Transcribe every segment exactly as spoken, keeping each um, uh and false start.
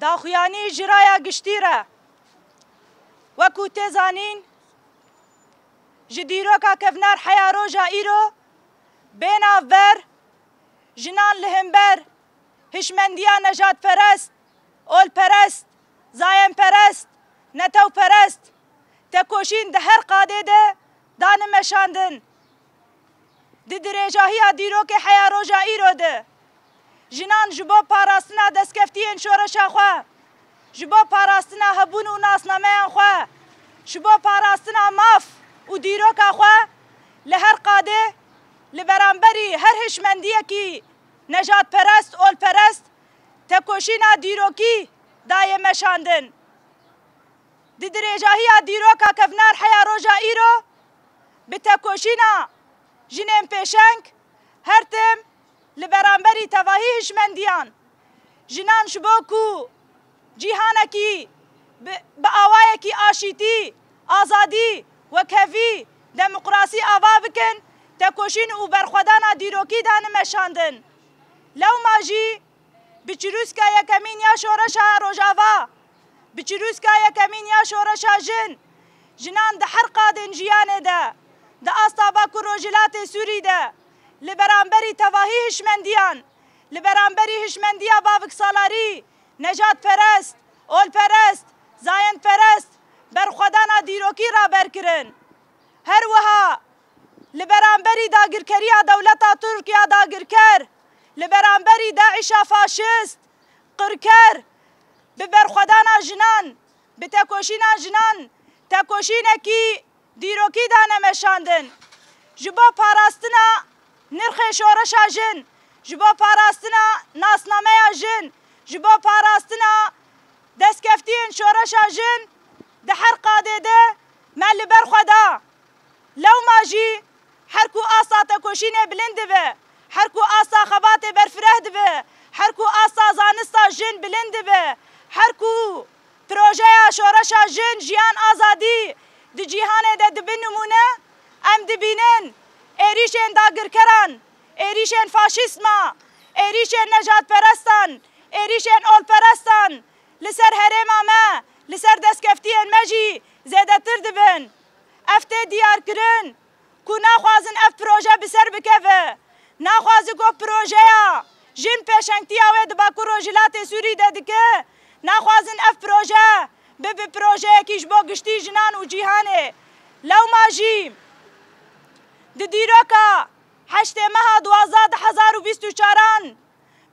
Daxuyanî ji raya giştî re. Wekû tê zanîn, ji dîroka kevnar heya roja îro bê navber jinan li hember hişmendiya nejadperest, olperest, zayenperest, netewperest, tekoşîn di her qadê de dane meşandin. Di dirêjahiya dîrokê heya roja îro de, jinan ji bo parastina destkeftiyên şoreşa xwe, ji bo parastina hebûn û nasnameyan xwe, ji bo parastina maf û dîroka xwe li her qadê li beramberî her hişmendiyekî nejadperest, olperest tekoşîna dîrokî daye meşandin. Di dirêjahiya dîroka kevnar heya roja îro, bi tekoşîna jinên pêşeng, her tim li beramberî tevahî hişmendiyan, jinan ji bo ku cîhanekî bi, bi awayekî aşîtî, azadî, wekhevî, demokrasî ava bikin, tekoşîn û berxwedana dîrokî dane meşandin. Lewma jî bi çirûska yekemîn ya şoreşa Rojava, bi çirûska yekemîn ya şoreşa jin, jinan di her qadên jiyanê de, di asta Bakur Rojhilatê Sûrî de, li beramberî tevahî hişmendiyan, li beramberî hişmendiya baviksalarî, nejadperest, olperest, zayendperest, berxwedana dîrokî raber kirin. Her wiha li beramberî dagirkeriya dewleta Tirk ya dagirker, li beramberî DAIŞa faşist, qirker, bi berxwedana jinan, bi tekoşîna jinan, tekoşînekî dîrokî dane meşandin. Ji bo parastina nirxê şoreşa jin, ji bo parastina nasnameya jin, ji bo parastina destkeftiyên şoreşa jin di her qadê de me li ber xwe da. Lewma jî her ku asta tekoşînê bilind dibe, her ku asta xebatê berfireh dibe, her ku asta zanista jin bilind dibe, her ku projeya şoreşa jin, jiyan, azadî di cîhanê de dibe nimûne, em dibînin êrîşên dagirkeran, êrîşên faşîstma, êrîşên nejadperestan, êrîşên olperestan li ser herêma me, li ser destkeftiyên me jî zêdetir dibin. Ev tê diyarkirin ku naxwazin ev proje bi ser bikeve. Naxwazin ku projeya jin pêşengtiya wê di Bakur Rojhilatê Sûrî de dike, naxwazin ev proje bibe projeyekî ji bo giştî jinan û cîhanê. Lewma jî di dîroka heştê meha duwazdeh du hezar û bîst û çaran,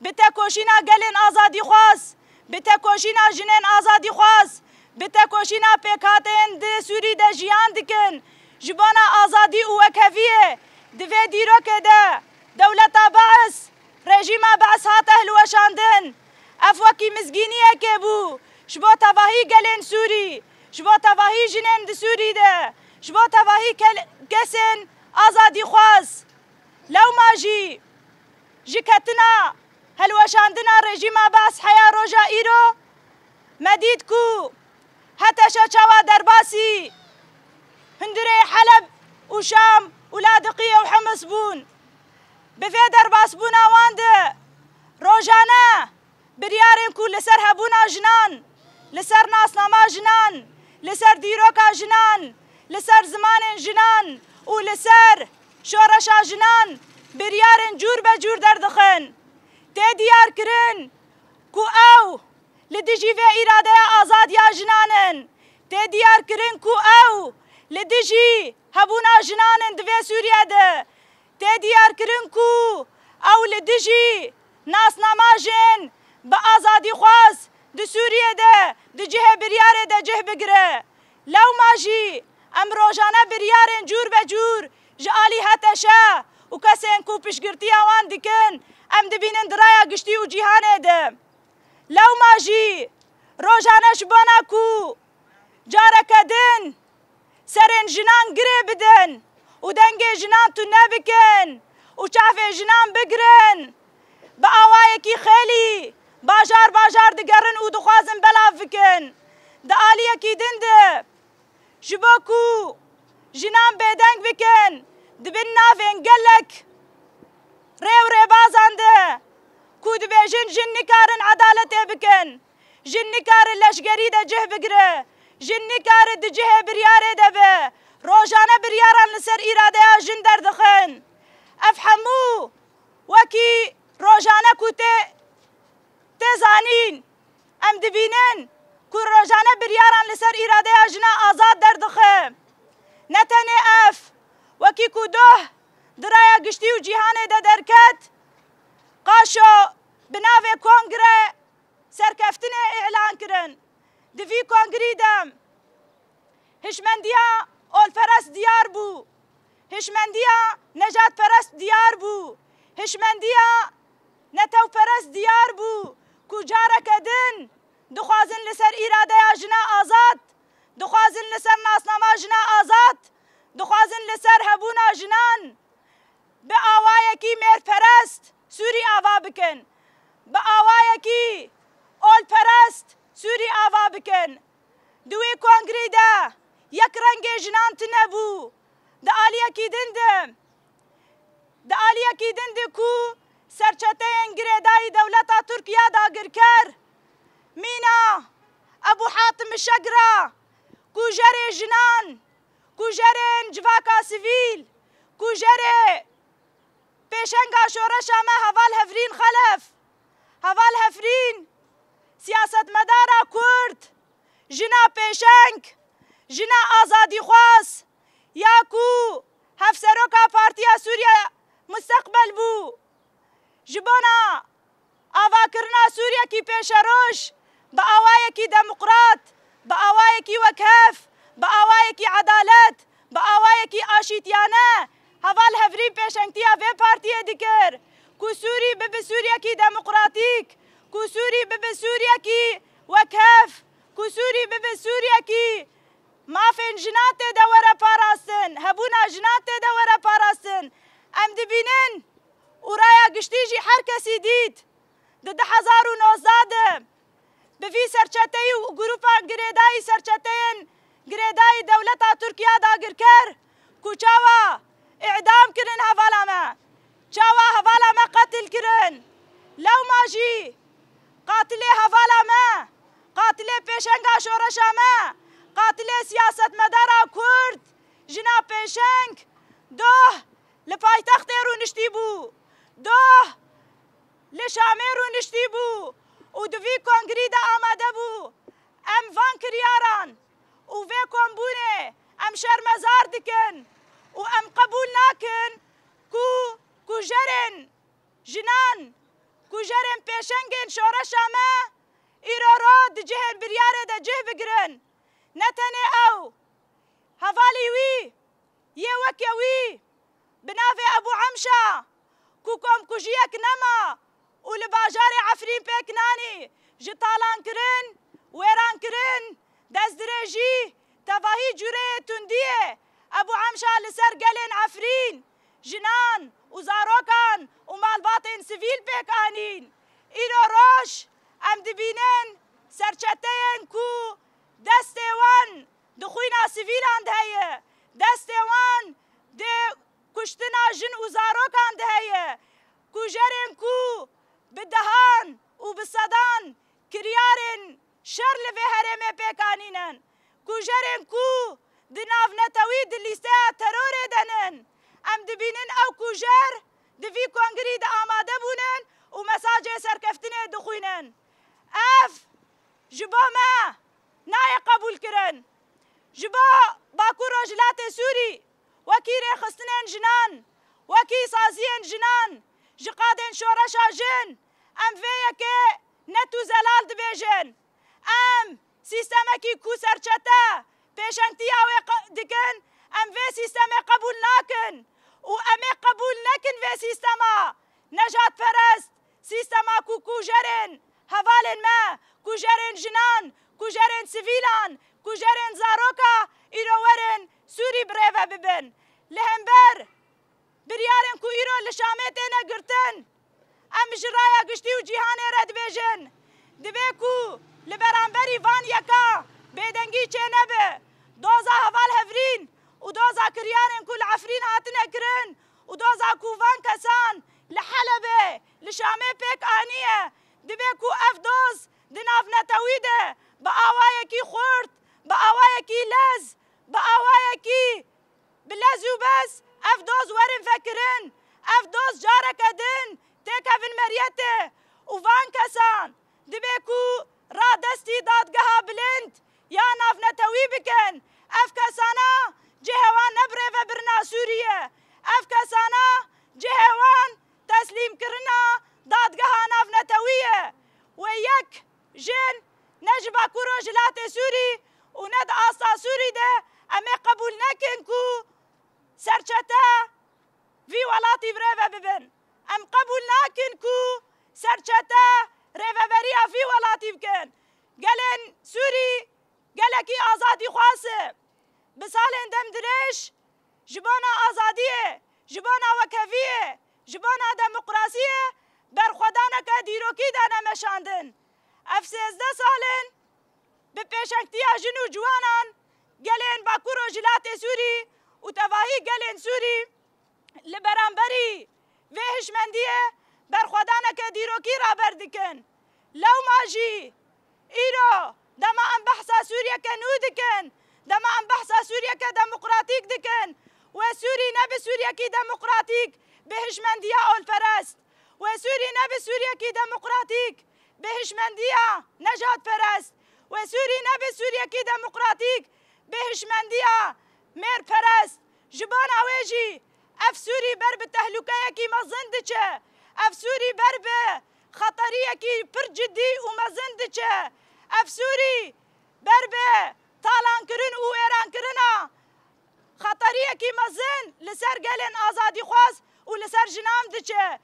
bi tekoşîna gelên azadîxwaz, bi tekoşîna jinên azadîxwaz, bi tekoşîna pêkhateyên di Sûrî de jiyan dikin, ji bona azadî û wekheviyê di vê dîrokê de dewleta Beis, rejîma Beis hate hilweşandin. Ev wekî mizgîniyekê bû ji bo tevahî gelên Sûrî, ji bo tevahî jinên di Sûrî de, ji bo tevahî kel-, kesên azadîxwaz. Lewma jî ji ketina helweşandina rejîma Beis heya roja îro, me dît ku HTŞ çawa derbasî hundirê Heleb û Şam û Ladiqiyê û Himis bûn. Bi vê derbasbûna wan de rojane biryarên ku li ser hebûna jinan, li ser nasnama jinan, li ser dîroka jinan, li ser zimanên jinan û li ser şoreşa jinan biryarên cûr be cûr derdixin. Tê diyarkirin ku ew li dijî vê îradeya azad ya jinan in. Tê diyarkirin ku ew li dijî hebûna jinan in di vê Sûriye de. Tê diyarkirin ku ew li dijî nasnama jin bi azadîxwaz di Sûriyê de di cihê biryarê de cih bigire. Lewma jî em rojane biryarên cûr be cûr ji alî HTŞ û kesên ku piştgirtiya wan dikin, em dibînin di raya giştî û cîhanê de. Lewma jî rojane ji bona ku careke din serên jinan girê bidin û dengê jinan tune bikin û çavê jinan bigirin, bi awayekî xêlî bajar bajar digerin û dixwazin belav bikin. Di aliyekî din de ji bo ku jinan bêdeng bikin, di bin navên gelek rê û rêbazan de ku dibêjin jin nikarin edaletê bikin, Jin nikare leşgerî de cih bigire. Jin nikare di cihê biryarê de be. Rojane biryaran li ser îradeya jin derdixin. Ev hemû wekî rojane ku tê, tê zanîn, em dibînin ku rojane biryaran li ser îradeya jina azad derdixe. Ne tenê ev, wekî ku doh di raya giştî û cîhanê de derket, Qaşo bi navê kongre serkeftinê îlan kirin. Di vî kongrî de hişmendiya olperest diyar bû, hişmendiya nejatperest diyar bû, hişmendiya netewperest diyar bû ku careke din dixwazin li ser îradeya jina azad, dixwazin li ser nasnama jina azad, dixwazin li ser hebûna jinan bi awayekî mêrperest Sûrî ava bikin, bi awayekî olperest Sûrî ava bikin. Di wê kongrê de yek rengê jinan tune bû. Di aliyekî din de, di aliyekî din de ku serçeteyên girêdayî dewleta Tirk ya dagirker, mîna Ebû Hatim Şegra, kujerê jinan, kujerên civaka sivîl, kujerê pêşenga şoreşa me Heval Hevrîn Xelef, Heval Hevrîn, siyasetmedara Kurd, jina pêşeng, jina azadîxwaz, ya ku hevseroka Partiya Sûriye Musteqbel bû. Ji bona avakirina Sûriyekî pêşeroj, bi awayekî demokrat, bi awayekî wekhev, bi awayekî edalet, bi awayekî aşîtiyane, Heval Hevrîn pêşengtiya vê partiyê dikir ku Sûrî bibe Sûriyekî demokratîk, ku Sûrî bibe Sûriyekî wekhev, ku Sûrî bibe Sûriyekî mafên jinan tê de were parastin, hebûna jinan tê de were parastin. Em dibînin û raya giştî jî her kesî dît. Di du hezar û nozdeh de bi vî serçeteyî û grûpan girêdayî serçeteyên girêdayî dewleta Tirk ya dagirker ku çawa îdam kirin hevala me, çawa hevala me qetil kirin. Lewma jî qatilê hevala me, qatilê pêşenga şoreşa me, qatilê siyasetmedara Kurd, jina pêşeng, doh li paytextê rûniştî bû, doh li Şamê rûniştî bû û di vî kongrî de amade bû. Em van kiryaran û vê kombûnê em şermezar dikin û em qebûl nakin ku kujerên jinan, kujerên pêşengên şoreşa me îro ro di cihên biryarê de cih bigirin. Ne tenê ew, hevalî wî yê weke wî bi navê Ebû Emşa ku komkujiyek nema û li bajarê Efrîn pêk nanî, ji talankirin, wêrankirin, destdirêjî, tevahî cureyê tundiyê Ebû Emşa li ser gelên Efrîn, jinan û zarokan û malbatên sivîl pêk anîn. Îro roj em dibînin serçeteyên ku destê wan di xwîna sivîlan de heye, destê wan di kuştina jin û zarokan de heye, kujerên ku bi dehan û bi sedan kiryarên şer li vê herêmê pêk anînin, kujerên ku di navnetewî di lîsteya terorê de nin. Em dibînin ew kujer di vî kongrî de amade bûnin û mesajê serkeftinê dixwînin. Ev ji bo me nayê qebûlkirin. Ji bo Bakur Rojhilatê Sûrî, wekî rêxistinên jinan, wekî saziyên jinan, ji qadên şoreşa jin, em vê yekê net û zelal dibêjin. Em sîstemekî ku serçete pêşengtiya wê qe-, dikin, em vê sîstemê qebûl nakin û em ê qebûl nekin vê sîstema nejatperest, sîstema ku kujerên hevalên me, kujerên jinan, kujerên sivîlan, kujerên zaroka îro werin Sûrî birêve bibin. Li hember biryarên ku îro li Şamê têne girtin, em ji raya giştî û cîhanê re dibêjin, divê ku li beramberî van yeka bêdengî çênebe. Doza heval Hevrîn û doza kiryarên ku li Efrîn hatine kirin û doza ku van kesan li Helebê, li Şamê pêk aniye, divê ku ev doz Di navnetewî de bi awayekî xurt, bi awayekî lez, bi awayekî bi lez û bez ev doz werin vekirin. Ev doz careke din têkevin meriyetê û van kesan dibe ku radestî dadgeha bilind ya navnetewî bikin. Ev kesana cihê wan ne birêvebirina Sûrî ye. Ev kesana cihê wan teslîmkirina dadgeha navnetewî ye. Wê yek jin ne ji Bakur Rojhilatê Sûrî û ne di asta Sûrî de em ê qebûl nekin ku serçete vî welatî birêve bibin. Em qebûl nakin ku serçete rêveberiya vî welatî bikin. Gelên Sûrî gelekî azadîxwaz e. Bi salên dem dirêj ji bona azadiyê, ji bona wekheviyê, ji bona demokrasiyê berxwedaneke dîrokî dane meşandin. Ev sêzdeh sal in bi pêşengtiya jin û ciwanan gelên Bakur Rojhilatê Sûrî û tevahî gelên Sûrî li beramberî vê hişmendiyê berxwedaneke dîrokî raber dikin. Lewma jî îro dema em behsa Sûriyeke nû dikin, dema em behsa Sûriyeke demokratîk dikin, wê Sûrî nebe Sûriyekî demokratîk bi hişmendiya olperest. Wê Sûrî nebe Sûriyekî demokratîk bi hişmendiya nejadperest. Wê Sûrî nebe Sûriyekî demokratîk bi hişmendiya mêrperest. Ji bona wê jî ev Sûrî ber bi tehlûkeyekî mezin diçe. Ev Sûrî ber bi xeteriyekî pir cidî û mezin diçe. Ev Sûrî ber bi talankirin û wêrankirina xeteriyekî mezin li ser gelên azadîxwaz û li ser jinan diçe.